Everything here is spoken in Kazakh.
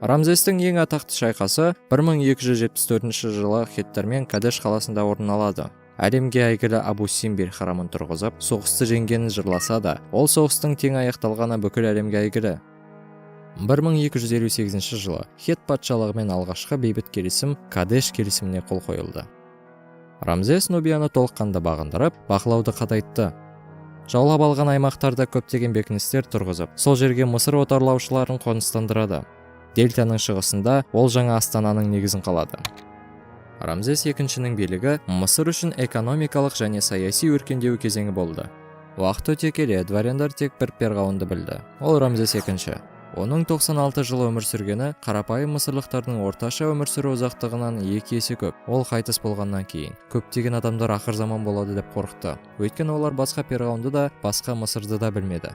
Рамзестің ең атақты шайқасы 1274 жылы хеттермен Кадеш қаласында орын алады. Әлемге әйгілі Абу Симбел храмын тұрғызып, соғысты жеңгенін жырласа да, ол соғыстың тең аяқталғаны бүкіл әлемге әйгілі. 1258 жылы Хет патшалығымен алғашқы бейбіт келісім, Кадеш келісіміне қол қойылды. Рамзес Нубияны толыққанды бағындырып, бақылауды қатайтты. Жаулап алған аймақтарда көптеген бекіністер тұрғызып, сол жерге мысыр отарлаушыларын қоныстандырады. Дельтаның шығысында ол жаңа астананың негізін қалады. Рамзес Екіншінің билігі Мысыр үшін экономикалық және саяси өркендеу кезеңі болды. Уақыт өте келе дворяндар тек бір перғауынды білді, ол Рамзес Екінші. Оның 96 жыл өмір сүргені қарапайым мысырлықтардың орташа өмір сүру ұзақтығынан 2 есе көп. Ол қайтыс болғаннан кейін көптеген адамдар ақыр заман болады деп қорықты, өйткені олар басқа перғауынды да, басқа Мысырды да білмеді.